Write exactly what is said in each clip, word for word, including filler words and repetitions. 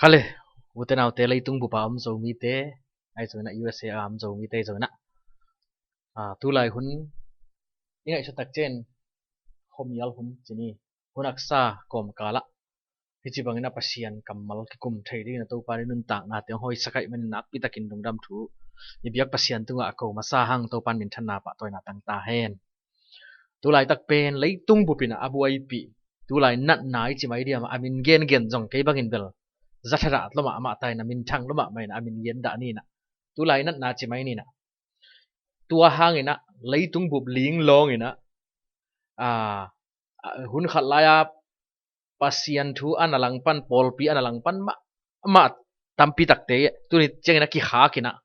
Kale, ute naute, leitung bupa om Zomite, ahi zongin ah U S A a om Zomite ahi zongin ah, ah, tulai hun i ngaihsut tak ciangin khuamial hun ci ni, hun haksa kawmkal ah hici bangin ah Pasian kammal kikum thei dingin ah Topa in nuntakna teng hong hoihsak ahih manin nakpi takin lungdam thu i biak Pasian tungah ko masa hang. Topa in minthanna pahtawina tang ta hen. Tulaitak pen leitung bup in ah a buaipih, tulai natna i ci mai diam ah, a min gengen zong kei bangin bel zathadah lua mahmah ta in ah, minthang lua mahmah in ah a min gen dah ni in ah, tulai natna ci mai ni in ah. Tua hangin ah leitung bup linglawng in ah, ah, ah, hun khat lai-a Pasian thu a na langpan, pawlpi a na langpan mahmah tampi takte tuni ciangin ah kikhak in ah,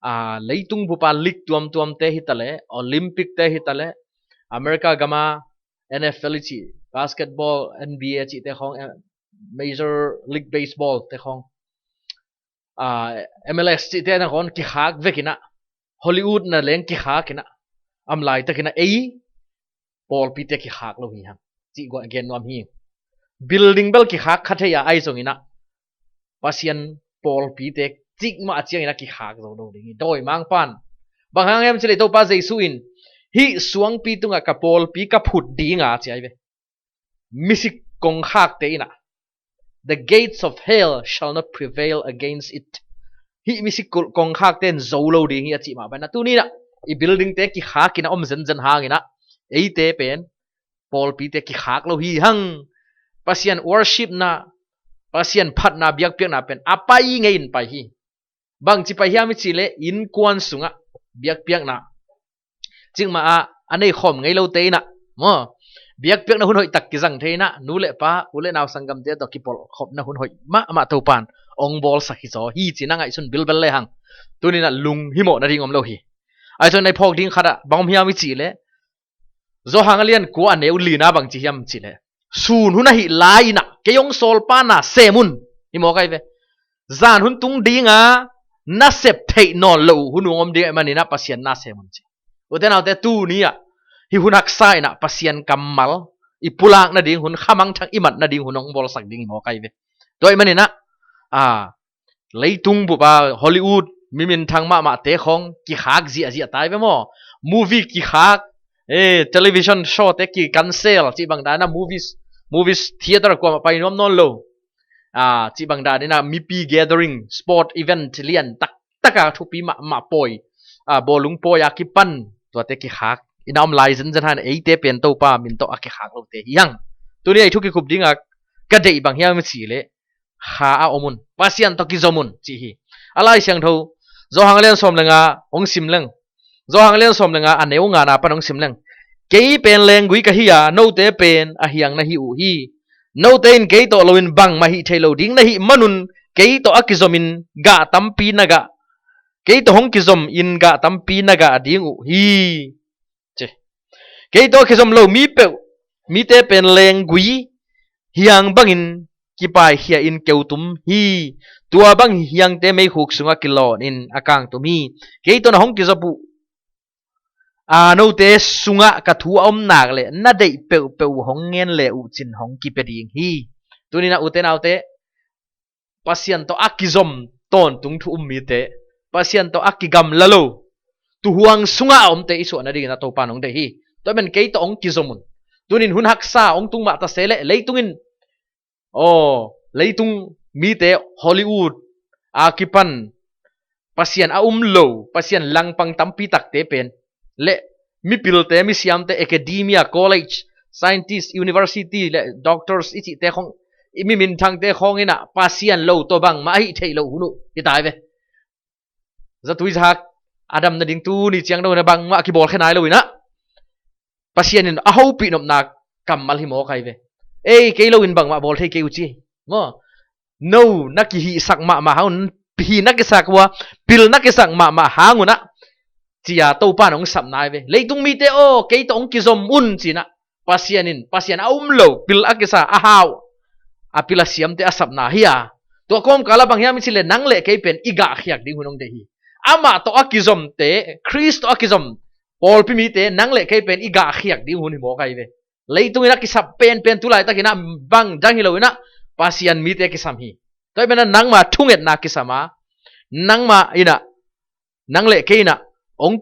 ah, leitung bupa league tuamtuamte hi ta leh, Olympic-te hi ta leh, America gama N F L i cih, basketball, N B A cihte khawng, eh, Major League Baseball-te khawng, ah, M L S cihte na khawng kikhak vek in ah, Hollywood na leng kikhak in ah, a om laitakin ah ei pawlpite kikhak lo hi hang cih gen nuam hi. Building bel kikhak kha thei a, ahi zongin ah Pasian pawlpite cikmah a ciangin ah kikhak zo lo ding hi. Dawimangpa'n bang hang hiam cih leh Topa Jesu in, "Hih suangpi tungah ka pawlpi ka phut ding a," ci ahi ve. Misik kongkhakte in ah, "The gates of hell shall not prevail against it." Hih misik kongkhakte in zo lo ding hi a cih mah bangin ah tuni in ah i building-te kikhak in ah om zenzen hangin ah eite pen pawlpite kikhak lo hi hang. Pasian worship-na, Pasian phatna, biakpiakna pen a pai ngei in pai hi. Bangci pai hiam i cih leh innkuan sungah biakpiakna, cikmah ah a nei khawm ngei lote in ah maw, biakpiakna hun hoihtak kizang thei in ah, nu le pa, u le nau sanggamte tawh kipawlkhopna hun hoih mahmah Topa'n hong bawlsak hi zaw hi ci-in ah ngaihsun bilbel le hang. Tuni in ah lunghimawh nading om lo hi. Ahi zongin ah i phawk ding khat ah bang om hiam i cih leh, Johan a lian kua a neu li-na bang ci hiam cih leh, "Sun hun ahih lai-in ah kei hong sawlpa na sem un," hi mawk ahi ve. "Zan hun tung ding a na sep theih nawn loh uh hun hong om ding ahih manin ah Pasian na sem un," ci. Ute naute, tuni ah hih hun haksa in ah Pasian kammal i pulak nading hun, khamangthang i mat nading hun hong bawlsak ding hi mawk ahi ve. Tua ahih manin ah, ah, leitung bup a Hollywood, mi minthang mahmahte khawng kikhak ziahziah ta hi ve maw. Movie kikhak, eh, television show-te ki-cancel, cih bang dan in ah movies, movies theater kuamah pai nuam nawn lo. Ah, cih bang dan in ah mipi gathering, sport event lian taktak a thupi mahmah pawi, ah, bawlung pawi a kipan, tuate kikhak in ah om lai zenzen hangin ah eite pen Topa min tawh a kikhak lote hi hang. Tuni ah i thu kikhup ding a ka deih bang hiam i cih leh, kha a om un, Pasian tawh kizom un, cih hi. A Lai Siangtho, Johan a lian sawm le nga hong sim leng. Johan a lian sawm le nga a neu ngana pan hong sim leng. "Kei pen lenggui ka hi a, note pen a hiang na hi uh hi. Note in kei tawh loin bangmah hih thei lo ding na hih manun, kei tawh a kizomin gah tampi na gah, kei tawh hong kizomin gah tampi na gah ding uh hi," ci. "Kei tawh a kizom lo mi peuh, mite pen lenggui hiang bangin kipaikhia-in keutum hi. Tua bang hiangte meikhuk sungah kilawnin a kangtum hi. Kei tawh na hong kizop uh a, note sungah ka thu a om nak leh na deih peuhpeuh uh hong ngen le uh cin hong kipia ding hi." Tuni in ah ute naute, Pasian tawh a kizom tawntung thu um mite, Pasian tawh a kigamla lo, tuuhuang sungah a omte i suah nadingin ah Topa'n hong deih hi. Tua ahih manin kei tawh hong kizom un. Tuni in hun haksa hong tung mah ta se leh, leitung in, aw, leitung mite, Hollywood a kipan Pasian a um lo, Pasian langpang tampi takte pen, le mipilte, misiamte, academia, college, scientist, university, le doctors i cihte khawng, i mi minthangte khawng in ah Pasian lo tawh bangmah a hih theih loh hun uh hi ta hi ve. Zatui zahak a dam nading tuni ciang dong in ah bangmah a kibawlkhia nai lo in ah, Pasian in a hopih nopna kammal hi mawk ahi ve. "Ei, kei loin bangmah bawl thei kei uh," ci maw. "No na kihihsak mahmah hang un, hih na kisak uh a, pil na kisak mahmah hang un ah," ci-a Topa'n hong sapna ahi ve. Leitung mite aw, kei tawh hong kizom un ci-in ah, Pasian in, Pasian a um lo, pil a kisa, a hau, a pil a siamte a sapna hi a. Tua kawmkal ah bang hiam i cih leh, nang le kei pen i gahkhiak ding hun hong deih hi. Amah tawh a kizomte, Khrist tawh a kizom pawlpi mite, nang le kei pen i gahkhiak ding hun hi mawk ahi ve. Leitung in a kisap penpen tu laitakin ah bang dang hi lo in ah Pasian mite kisam hi. Tua ahih manin ah nangma thungetna kisam a, nangma in ah, nang le kei in ah, hong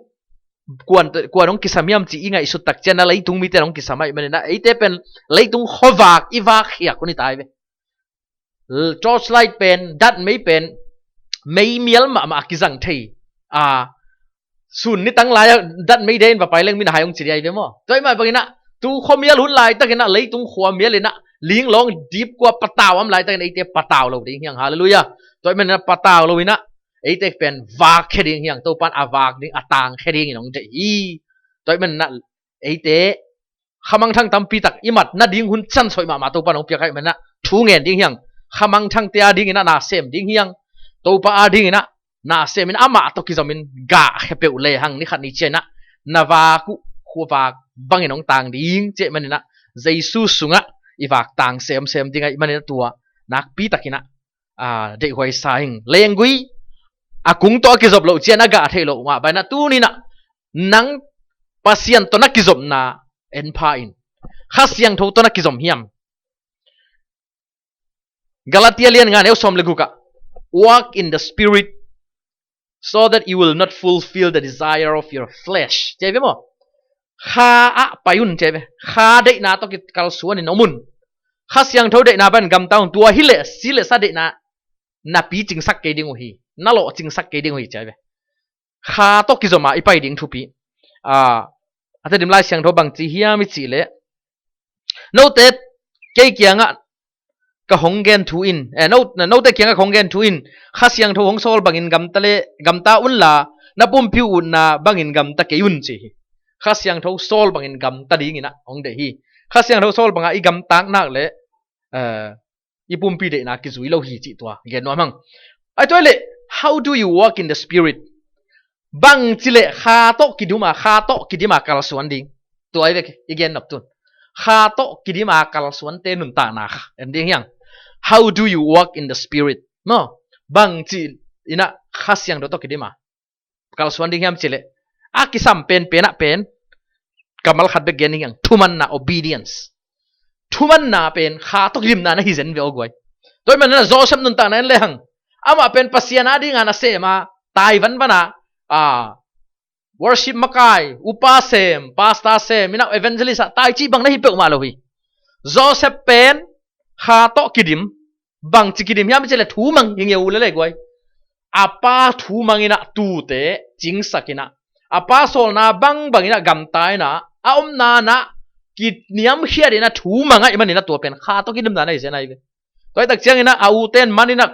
kuan, kuan hong kisam hiam cih i ngaihsut tak ciangin ah leitung mite in hong kisam ahih manin ah eite pen leitung khuavak i vak khiak hun hi ta hi ve. Torchlight pen, datmei pen, mei mial mahmah a kizang thei a, sun nitang lai-ah datmei de in va pai leng mi na hai hong ci ding hi ve maw. Tua ahih mah bangin ah tu khuamial hun laitakin ah, leitung khuamial in ah, linglawng dipkua patau a om laitakin eite patau lo ding hi hang. Halleluiah. Tua ahih manin ah patau lo in ah eite pen vakkhia ding hi hang. Topa'n a vak ding, a tangkhia dingin hong deih hi. Tua ahih manin ah eite khamangthang tampi tak i mat nading hun ciang sawih mahmah Topa'n hong piak ahih manin ah thu ngen ding hi hang. Khamangthangte a dingin ah na sem ding hi hang. Topa a dingin ah na sem in, amah tawh kizomin gahkhia peuh lehang, ni khat ni ciangin ah na vak uh khuavak bangin hong tang ding. Tua ahih manin ah Jesu sungah i vak tang semsem ding ahih manin ah tua nakpi takin ah, ah, deihhuai sa ing. Lenggui a kung tawh a kizop loh ciangin a gah theih loh mah bangin ah tuni-in ah nang Pasian tawh na kizopna en pha in. Kha Siangtho tawh na kizom hiam? Galatia lian nga, neu sawm le guk ah, "Walk in the Spirit, so that you will not fulfill the desire of your flesh," ci hi ve maw. Kha ah pai un ci hi ve. Kha deihna tawh kikalsuanin om un. Kha Siangtho deihna bangin gamta un. Tua hi leh si le sa deihna na picingsak kei ding uh hi. Na lawhcingsak kei ding uh hi ci hi ve. Kha tawh kizom a i pai ding thupi. Ah, a Tedim Lai Siangtho bang ci hiam i cih leh, "Note kei kiangah ka hong gen thu in, eh, no, note kiangah ka hong gen thu in, Kha Siangtho hong sawl bangin gamta le, gamta unla, na pumpi uh utna bangin gamta kei un," ci hi. Kha Siangtho sawl bangin gamta dingin ah hong deih hi. Kha Siangtho sawl banga i gamtak nak leh, eh, i pumpi deihna kizui lo hi cih tua gen nuam hang. Ai, tua hi leh, "How do you walk in the Spirit?" Bangci leh Kha tawh kidim a, Kha tawh kidim a kalsuan ding? Tua hi ve i gen nop tun. Kha tawh kidim a kalsuante nuntakna en ding hi hang. "How do you walk in the Spirit?" Maw, bangci in ah Kha Siangtho tawh kidim a kalsuan ding hiam cih leh, a kisam penpen ah pen kammal khat bek gen ding hi hang. Thumanna, obedience. Thumanna pen Kha tawh kidimna na hi zen ve aw guai. Tua ahih manin ah Joseph nuntakna en lehang, amah pen Pasian a dinga na sem a, tai vanvan a, ah, worship makai, upa sem, pastor sem, in ah evangelist ah taici bang na hi peuhmah lo hi. Joseph pen Kha tawh kidim, bangci kidim hiam cih leh thumang hi ngeu lel e guai. A pa thumang in ah tuute cingsak in ah, a pa sawlna bangbang in ah gamta in ah, a omna in ah kiniamkhiat in ah thumang ahih manin ah tua pen Kha tawh kidimna na hi zen ahi ve. Tua hi tak ciangin ah a uten man in ah,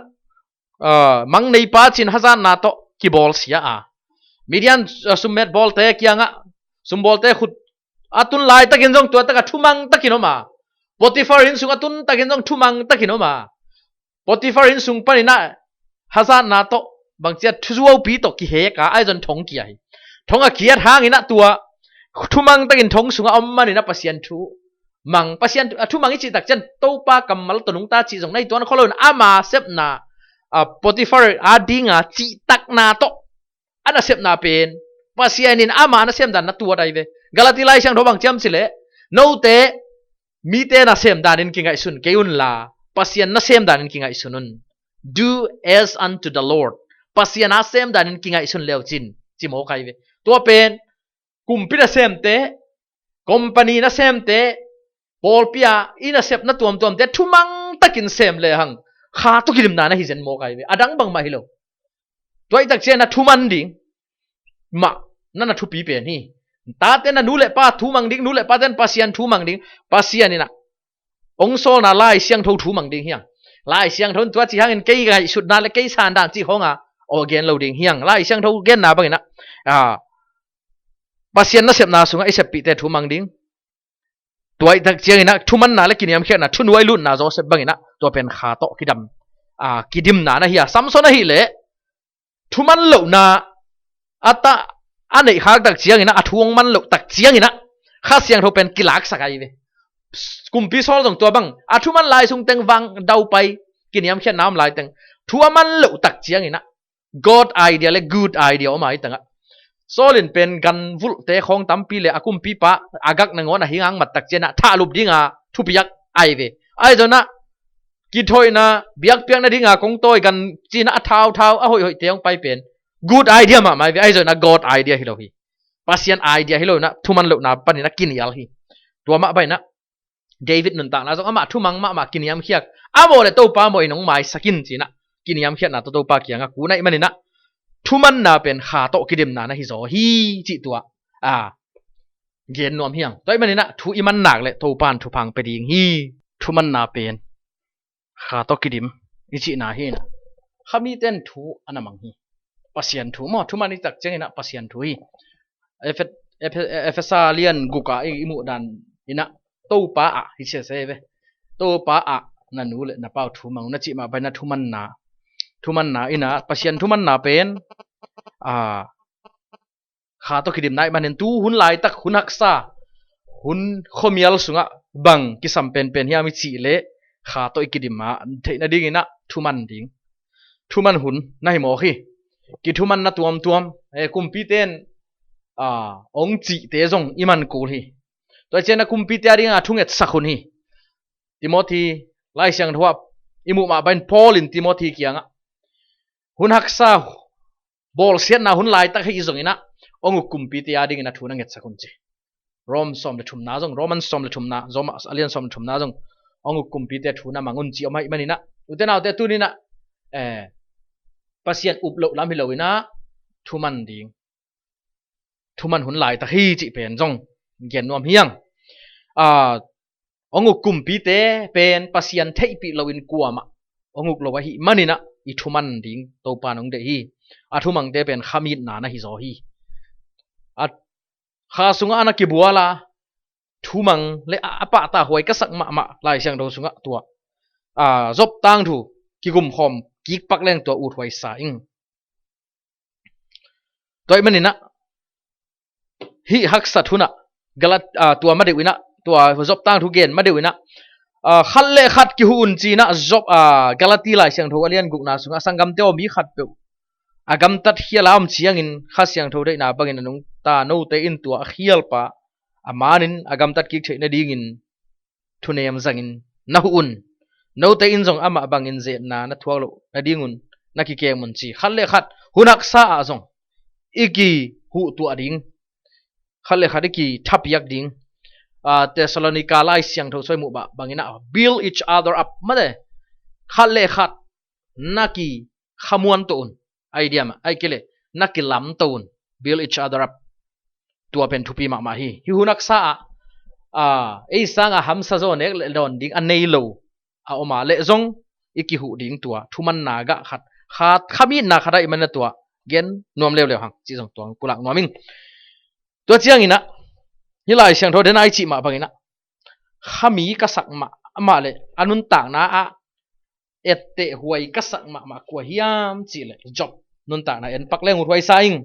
ah, mang neipa ci-in hazatna tawh kibawlsia a, Midian, ah, summet bawlte kiangah, sumbawlte khut a tun laitakin zong tua takah thumang takin om a, Potifar inn sung a tun takin zong thumang takin om a, Potifar inn sung panin ah hazatna tawh, bangci a, thuzuaupi tawh kihek a, ahi zong thong kia hi. Thong a kiat hangin ah tua thumang takin thong sungah om manin ah Pasian thu mang, Pasian thu, a thumang i cih tak ciang Topa kammal tawh nungta cih zong na hi tuan khol lo in, ama sepna, a, Potifar a dinga cihtakna tawh a nasepna pen Pasian in ama nasemdan na tuat ahi ve. Galati Lai Siangtho bang ci hiam cih leh, "Note mite nasemdanin kingaihsun kei unla, Pasian nasemdanin kingaihsun un. Do as unto the Lord." Pasian a semdanin kingaihsun leucin, ci mawk ahi ve. Tua pen kumpi nasemte, company nasemte, pawlpi a i nasepna tuamtuamte thumang takin sem lehang Kha tawh kidimna na hi zen mawk ahi ve. A dang bangmah hi lo. Tua hi tak ciangin ah thuman ding mah na na thupi pen hi. Tate na nu le pa thumang ding, nu le pate'n Pasian thumang ding. Pasian in ah hong sawlna Lai Siangtho thumang ding hi hang. Lai Siangtho in tua ci hangin kei ngaihsutna le kei sandan cih khawng a aw gen lo ding hi hang. Lai Siangtho genna bangin ah, ah, Pasian nasepna sungah i seppihte thumang ding. Tua hi tak ciangin ah thumanna le kiniamkhiatna, thunuai lutna Joseph bangin ah tua pen Kha tawh kidam, ah, kidimna na hi a. Samson ahih leh thuman lohna a ta, a neih khak tak ciangin ah, a thu hong man loh tak ciangin ah Kha Siangtho pen kilaksak ahi ve. Kumpi Saul zong tua bang, a thuman lai sung teng vang daupai, kiniamkhiatna om lai teng, thu a man loh tak ciangin ah God idea le good idea om a, hi tangah Saul in pen ganvulhte khawng tampi le a kumpipa Agag nangawn a hi ngang mat tak ciangin ah thahlup dinga thupiak ahi ve. Ahi zongin ah kithoihna, biakpiakna dinga kong tawi gan cinah a thauthau a hoihhoihte hong pai pen good idea mahmah hi ve. Ahi zongin a God idea hi lo hi. Pasian idea hi lo inah thuman lohna paninah kinial hi. Tua mah bang inah David nuntakna zong amah thumang mahmah kiniamkhiat, a mawh le Topa mawh in hong maisak in cinah kiniamkhiatna tawh Topa kiangah kun ahih maninah thumanna pen kha tawh kidimna na hi zaw hi cih tua a gen nuam hi hang. Tua ahih maninah thu i man nak le Topa in thupha hong pia ding hi. Thumanna pen kha tawh kidim i cihna hi inah khamite in thu a na mang hi. Pasian thu maw, thuman i tak cianginah Pasian thu hi. Efe-, Efe-, Efesa lian guk ah i, i muh dan inah Topa ah hi sia se ve. Topa ah na nu le na pau thu mang uh na cih mah bang inah thumanna, thumanna inah Pasian thumanna pen a kha tawh kidimna ahih manin tu hun laitak hun haksa, hun khuamial sungah bang kisam penpen hiam i cih leh kha tawh i kidim a theih nadinginah thuman ding, thuman hun na hi mawk hi. Kithumanna tuamtuam, eh, kumpite in a hong cihte zong i man kul hi. Tua hi cianah kumpite a dinga thungetsak hun hi. Timothy Lai Siangtho ah i muh mah bang in Paul in Timothy kiangah hun haksa, bawlsiatna hun laitak hi zonginah hong uk kumpite a dingin a thu na ngetsak un ci. Rom sawm le thumna zong, Roman sawm le thumna, Rom a lian sawm le thumna zong hong uk kumpite thu na mang un ci om ahih maninah ute naute tuninah, eh, Pasian up loh lam hi loinah thuman ding, thuman hun laitak hi cih pen zong gen nuam hi hang. A, hong uk kumpite pen Pasian theihpih loin kuamah hong uk lo ahih maninah i thuman ding Topa in hong deih hi. A thumangte pen khamitna na hi zaw hi. A kha sungah a na kibuala thumang le a, a pahtahuai ka sak mahmah Lai Siangtho sungah tua a, Job tangthu kigumkhawm kikpak leng tua uthuai sa ing. Tua ahih maninah hih haksat hunah Galat-, a, tua madeuh inah, tua Job tangthu gen madeuh inah, a, khat le khat kihuh un cinah Job, a, Galati Lai Siangtho a lian gukna sungah sanggamte aw, mi khatpeuh a gamtat khial a om ciangin Kha Siangtho deihna bangin a nungta note in tua a khialpa a manin a gamtat kik theih nadingin thunem zangin na huh un. Note in zong amah bangin zetna na thuak loh nadingun na kikem un ci. Khat le khat hun haksa ah zong i kihuh tuah ding, khat le khat i kithapiak ding. A, Thessalonica Lai Siangtho sung i muh bah banginah build each other up mate. Khat le khat na kikhamuan to un. Idea mah, ahih kei leh na kilamto un. Build each other up. Tua pen thupi mahmah hi. Hih hun haksa ah, a, ei sanga hamsa zaw nek le dawn ding a nei lo a om a leh zong i kihuh ding tua thumanna gah khat, kha, khamitna khat ahih manin tua gen nuam leuleu hang cih zong tua pulak nuam ing. Tua cianginah hih Lai Siangtho den a i cih mah banginah khami ka sak mahmah le a nuntakna ah etteh huai ka sak mahmah kua hiam cih leh Job nuntakna en pak leng uthuai sa ing.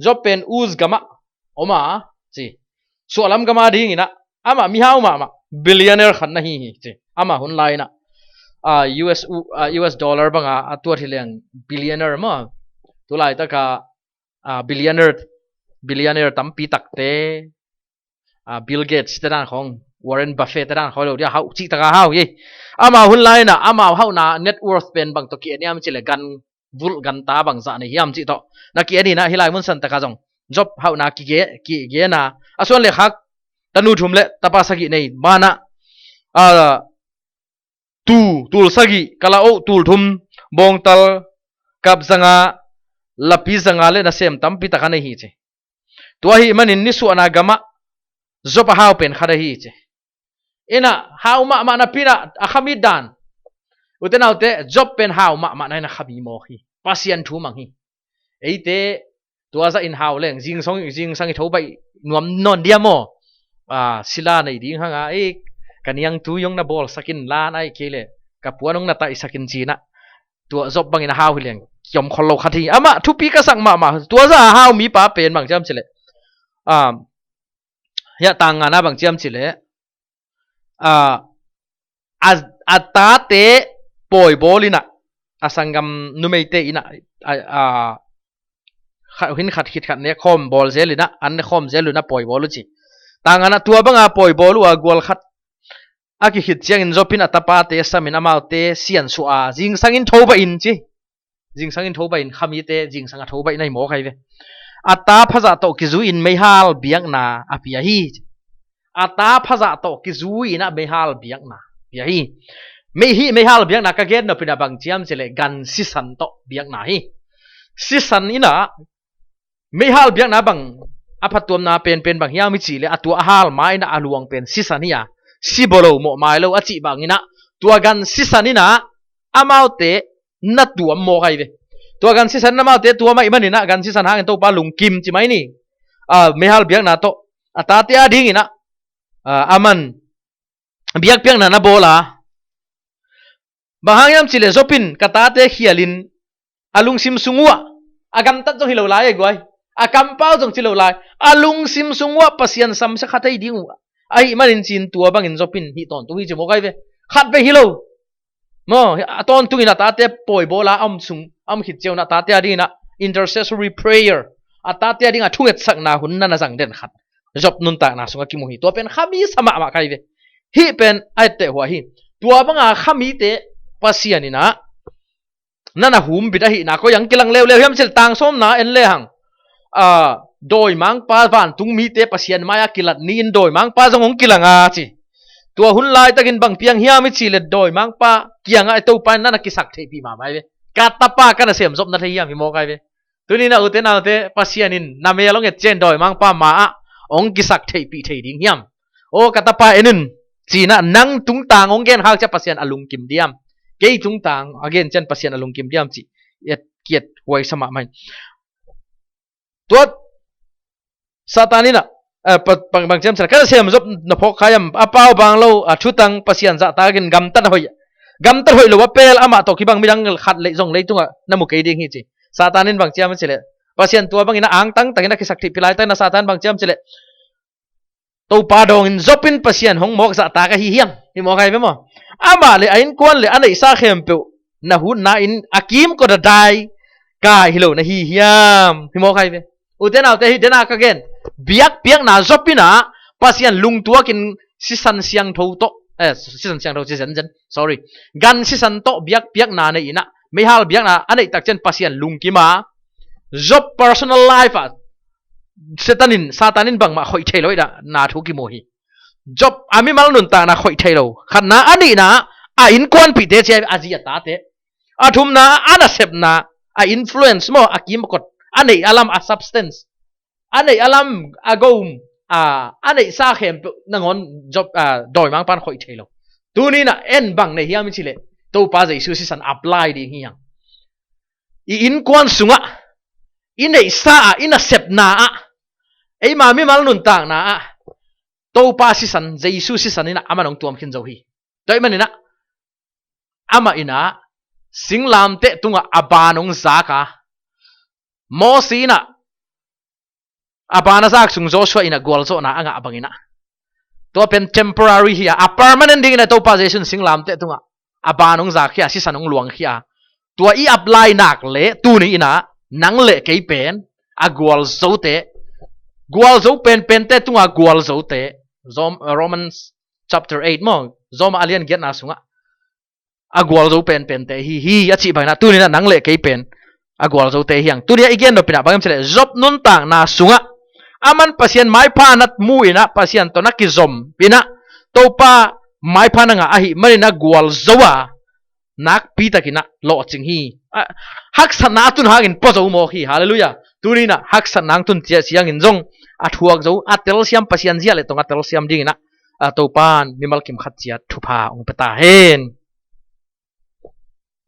Job pen Uz gamah om a ci. Suahlam gam a dinginah amah mihau mahmah billionaire khat na hi hi ci. Amah hun lai-inah, a, U S, u-, a, U S dollar banga a tuat hi leng billionaire maw. Tu laitaka, a, billionaire, billionaire tampi takte, a, Bill Gates te dan khawng, Warren Buffett te dan khawng lo dia hauh cih taka hau hi. Amah hun lai-inah amah hauhna net worth pen bang tawh ki-en hiam cih leh gan vulh ganta bangzah nei hiam cih tawh na ki-en inah hih lai mun santaka zong Job hauhna kige, kigen a, a suan le khak tanu thum le tapa sagih nei banah, a, tuu, tul sagih, kalaoh tul thum, bawngtal kap zanga, lapi zanga le nasem tampi tak a nei hi ci. Tua ahih manin nisuahna gamah Job a hau pen khat ahi ci. Inah hau mahmah napi inah a khamit dan, ute naute, Job pen hau mahmah na inah khami mawk hi. Pasian thu mang hi. Eite tua zah in hau leng zingsang, zingsang i tho baih nuam nawn dia maw? A, sila nei ding hanga, ei, ka niangtu zong na bawlsak in la, ahih kei leh ka puan zong na taihsak in cinah tua Job bangin a hau hi leng kiom khol lo khat hi. Amah thupi ka sak mahmah. Tua zah a hau mipa pen bang ciam cih leh, a, hiah tang ngana bang ciam cih leh, a, a, a tate pawi bawl inah, a sanggam numeite inah, a, a, kha-, hin khat khit khat nek khawm bawl zel inah, an ne khawm zel inah pawi bawl uh ci. Tang ngana tua banga pawi bawl uh a gual khat a kikhit ciangin Job in a tapate samin amaute siansuah a, zingsangin tho baih in ci. Zingsangin tho baih in, khamite zingsang a tho baih na hi mawk ahi ve. A ta phazah tawh kizui-in meihal biakna a pia hi. A ta phazah tawh kizui-in ah meihal biakna pia hi. Mei hih meihal biakna ka gen nopin a bang ciam cileh gan sisan tawh biakna hi. Sisan in ah meihal biakna bang a phatuamna penpen bang hiam i cih leh a tua a hal ma in ah a luang pen sisan hi a, si bolo mawh mai lo a cih bangin ah tua gan sisan in ah amaute na tuam mawk ahi ve. Tua gan sisan in amaute tuam ahih manin ah gan sisan hangin Topa lungkim ci mai ni. Ah, meihal biakna tawh a tate a dingin ah, ah, aman biakpiakna na bawl a, bang hang hiam cileh Job in ka tate khialin a lungsim sung uh ah, a gamtat zong hi lo lai e guai, a kampau zong ci lo lai, a lungsim sung uh ah Pasian samsia kha thei ding uh ahih manin ci-in tua bangin Job in hih tawntung hi ci mawk ahi ve. Khat vei hi lo. Maw, a tawntungin a tate pawi bawl a, a om sung, a om khit ciangin a tate a dingin ah intercessory prayer, a tate a dingin a thungetsakna hun na na zang den khat Job nuntakna sungah kimu hi. Tua pen khamisa mahmah ka hi ve. Hih pen a etteh huai hi. Tua banga khamite Pasian in ah na na humbit ahihna koi ang kilang leuleu hiam cileh tang sawmna en lehang, ah, dawimangpa vantung mite Pasian mai-ah kilat ni-in dawimangpa zong hong kilang a ci. Tua hun laitakin bang piang hiam i cih leh dawimangpa kiangah i Topa in na na kisak theihpih mahmah hi ve. Ka tapa ka nasem zop na thei hiam hi mawk ahi ve. Tuni-in ah ute naute, Pasian in na mel hong et ciang dawimangpa ma-ah hong kisak theihpih thei ding hiam? Aw ka tapa en in, ci-in ah nang tungtang hong genkhak ciang Pasian a lungkim diam? Kei tungtang a gen ciang Pasian a lungkim diam cih et kiet huaisa mahmah hi. Tua Satan in ah, eh, pa-, bang, bang ciam cileh ka nasem zop na phawk kha hiam? A pau bang lo, a thutang Pasian zahtakin gamtat hoih, gamtat hoih lo a pel amah tawh kibang midang khat lei zong leitungah na mu kei ding hi ci. Satan in bang ciam cileh Pasian tua bangin a angtang takin a kisak theihpih laitakin a Satan bang ciam cileh Topa dawngin Job in Pasian hong mawk zahtak ahi hiam? Hi mawk ahi ve maw? Amah le a innkuan le a neihsa khempeuh na hutna in a kimkot a dai kai hi lo na hi hiam? Hi mawk ahi ve. Ute naute, hih dena ka gen biakpiakna Job in ah Pasian lungtuakin sisan siangtho tawh, eh, sisan siangtho ci zenzen, sorry, gan sisan tawh biakpiakna nei in ah meihal biakna a neih tak ciang Pasian lungkim a, Job personal life ah Satan in, Satan in bangmah khoih thei lo hi dah na thu kimu hi. Job a mimal nuntakna khoih thei lo. Khatna, a nihna, a innkuanpihte ci a, a zi a tate. A thumna, a nasepna, a influence maw, a kimkot, a neih a lam, a substance, a neih a lam, a gom, a, a neihsa khempeuh nangawn Job, a, dawimangpa'n khoih thei lo. Tuni-in ah en bang nei hiam i cih leh Topa Jesu sisan apply ding hi hang. I innkuan sungah, i neihsa ah, i nasepna ah, eima mimal nuntakna ah Topa sisan, Jesu sisan in ah aman hong tuam khin zo hi. Tua ahih manin ah amah in ah singlamteh tungah a ban hong zak a, Moses in ah a ban a zak sung Joshua in ah gualzawhna a ngah bangin ah, tua pen temporary hi a, a permanent dingin ah Topa Jesu in singlamteh tungah a ban hong zak hi a, sisan hong luang hi a. Tua i apply nak leh tuni-in ah nang le kei pen a gualzote, gualzo penpente tungah gualzote, Zom-, Romans chapter eight maw, Roma a lian giatna sungah a gualzo penpente hi hi a cih bangin ah tuni-in ah nang le kei pen a gualzote hi hang. Tuni-ah i gen nop in ah bang hiam cih leh Job nuntakna sungah aman Pasian maipha na mu in ah, Pasian tawh na kizom in ah, Topa maipha na ngah ahih manin ah gualzo a, nakpi takin ah lawhcing hi. Ah, haksatna a tun hangin pua zo mawk hi. Halleluiah. Tuni-in ah haksatna hong tun ciat ciangin zong a thuak zo, a telsiam, Pasian zia le tong a telsiam dingin ah, a, Topa'n mimal kim khat ciat thupha hong pia ta hen.